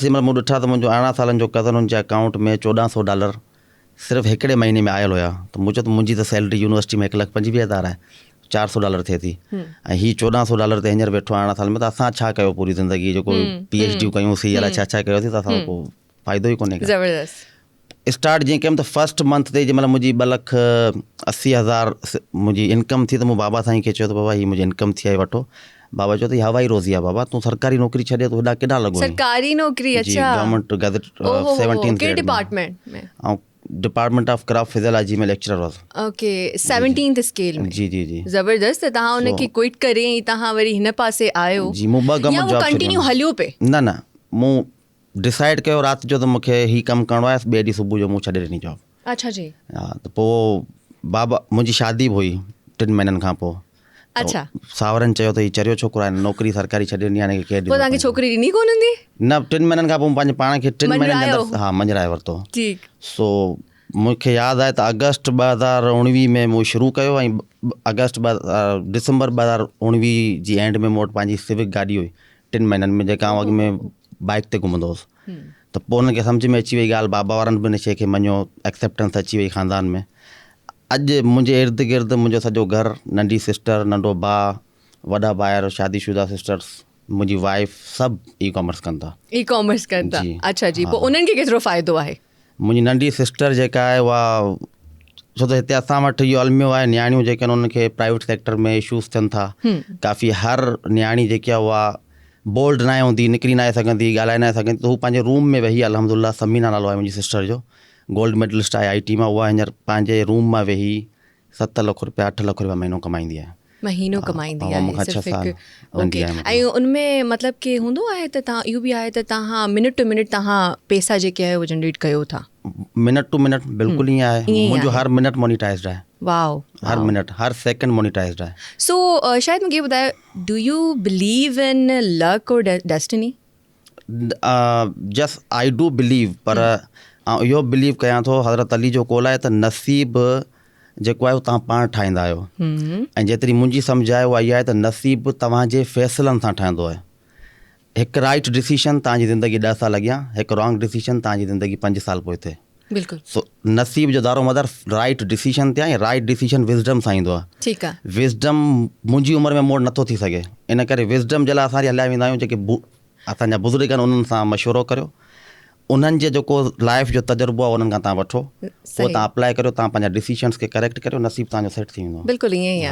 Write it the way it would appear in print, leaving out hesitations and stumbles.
جنهن مهل مون ڏٺا ته منهنجو 18 سالن جو ڪزن ان جي اڪائونٽ ۾ 14 سو ڊالر صرف هڪڙي مهيني ۾ آيل هيا ته مون چيو ته منهنجي ته سيلري يونيورسٽي ۾ هڪ لک 25 هزار آهي 4 سو ڊالر ٿئي ٿي ۽ هي 14 سو ڊالر تي هينئر ويٺو آهي 18 سال ۾ ته اسان ڇا ڪيو پوري زندگي جيڪو پي ايڇ ڊيون ڪيون سي الائي ڇا ڇا ڪيوسين ته اسان جو ڪو فائدو ئي ڪونهي ڪا. زبردست. اسٽارٽ جيئن ڪيم ته فرسٽ منٿ تي جنهن مهل منهنجي ٻه لک 80 هزار منهنجي انڪم ٿي ته مون بابا سائين کي چيو ته بابا هي منهنجي انڪم ٿي آهي وٺو بابا چيو ته هي هوائي روزي آهي بابا تون سرڪاري نوڪري ڇڏي تون هيڏانهن ڪيڏانهن لڳو آهين سرڪاري نوڪري جي اڇا گورنمينٽ گزٽ اوهو سيونٽينٿ ڪهڙي گريڊ ۾ ڊپارٽمينٽ ۾ آئون department of crop physiology ۾ lecturer هوس اوڪي سيونٽينٿ اسڪيل ۾ جي جي جي زبردست ته توهان ان کي ڪوئٽ ڪري ۽ توهان وري هن پاسي آيو جي مون ٻه يا گورنمينٽ اهو جاب ڪنٽينيو ڇڏيون هليو پئي نه نه مون ڊسائيڊ ڪيو رات جو ته مون کي هي ڪم ڪرڻو آهي ٻئي ڏينهن صبح جو مون ڇڏي ڏني جاب. اڇا جي. ها ته پوء بابا منهنجي شادي به هئي ٽن مهينن کان پوء. اڇا. ساورن چيو ته هي چريو ڇوڪرو آهي نوڪري سرڪاري ڇڏي ڏني آهي هن کي ڪير پوء ڏيندو توهان کي ڇوڪري ڏني ڪونه هوندي؟ نه ٽن مهينن کان پوء مون پنهنجي پاڻ کي ٽن مهينن جي اندر ها مڃرائي ورتو. ٺيڪ. سو مون کي ياد آهي ته آگسٽ 2019 ۾ مون شروع ڪيو ۽ آگسٽ ٻه ڊسمبر 2019 جي اينڊ ۾ مون وٽ پنهنجي سوڪ گاڏي هئي ٽن مهينن ۾ جيڪا آئون اڳ ۾ بائيڪ تي گهمندو هوس ته پوء انهن کي سمجهه ۾ اچي وئي ڳالهه بابا وارن به ان شيء کي مڃيو ايڪسيپٽنس اچي وئي خاندان ۾ اڄ منهنجي ارد گرد منهنجو سڄو گهر ننڍي سسٽر ننڍو ڀاء وڏا ڀائر شادي شده سسٽرس منهنجي وائيف سڀ اي ڪامرس ڪن ٿا. اي ڪامرس ڪن ٿا اڇا جي پوء انهن کي ڪيترو فائدو آهي؟ منهنجي ننڍي سسٽر جيڪا آهي اها ڇو ته هتي اسان وٽ اهو الميو آهي نياڻيون جيڪي آهن انهن کي پرائيويٽ سيڪٽر ۾ اشوز ٿين ٿا ڪافي هر نياڻي جيڪي آهي اها بولڊ ناهي هوندي نڪري ناهي سگهندي ڳالهائي ناهي سگهندي ته هو پنهنجي روم ۾ ويهي الحمد لله ثمينه نالو آهي منهنجي سسٽر جو گولڊ ميڊلسٽ آهي آئي ٽي مان اها هينئر پنهنجي روم مان ويهي ست لک روپيا اٺ لک روپيا مهينو ڪمائيندي آهي مهينو ڪمائيندي آهي صرف هڪ اوڪي ۽ ان ۾ مطلب ڪي هوندو آهي ته تهان اهو به آهي ته تهان منٽ ٽو منٽ تهان پيسا جيڪي آهي اهو جنريٽ ڪيو ٿا. منٽ ٽو منٽ بلڪل ائين آهي منهنجو هر منٽ مونيٽائزڊ آهي. واو هر منٽ هر سيڪنڊ مونيٽائزڊ آهي. سو شاهد مونکي ٻڌايو do you believe in luck or destiny? Yes I do believe پر آئون اهو به بليو ڪيان ٿو حضرت علي جو قول آهي ته نصيب جيڪو آهي اهو توهان پاڻ ٺاهيندا آهيو ۽ جيتري منهنجي سمجهه آهي اها اها آهي ته نصيب توهان جي فيصلن سان ٺهندو آهي هڪ رائٽ ڊسيشن توهان جي زندگي ڏهه سال اڳيان هڪ رانگ ڊسيشن توهان جي زندگي پنج سال پوئتي بلڪل سو نصيب جو دارو مدار رائٽ ڊسيشن تي آهي رائٽ ڊسيشن وزڊم سان ايندو آهي ٺيڪ آهي وزڊم منهنجي عمر ۾ مون وٽ نٿو ٿي سگهي ان ڪري وزڊم جي لاء اسان هليا ويندا آهيون جيڪي اسان جا بزرگ آهن انهن سان مشورو ڪريو انهن جي جيڪو لائف جو تجربو آهي انهن کان تان وٺو اهو تان اپلائي ڪريو تان پنهنجا ڊسيشنس کي ڪريڪٽ ڪريو نصيب تان جو سيٽ ٿي ويندو بلڪل ائين ئي آهي.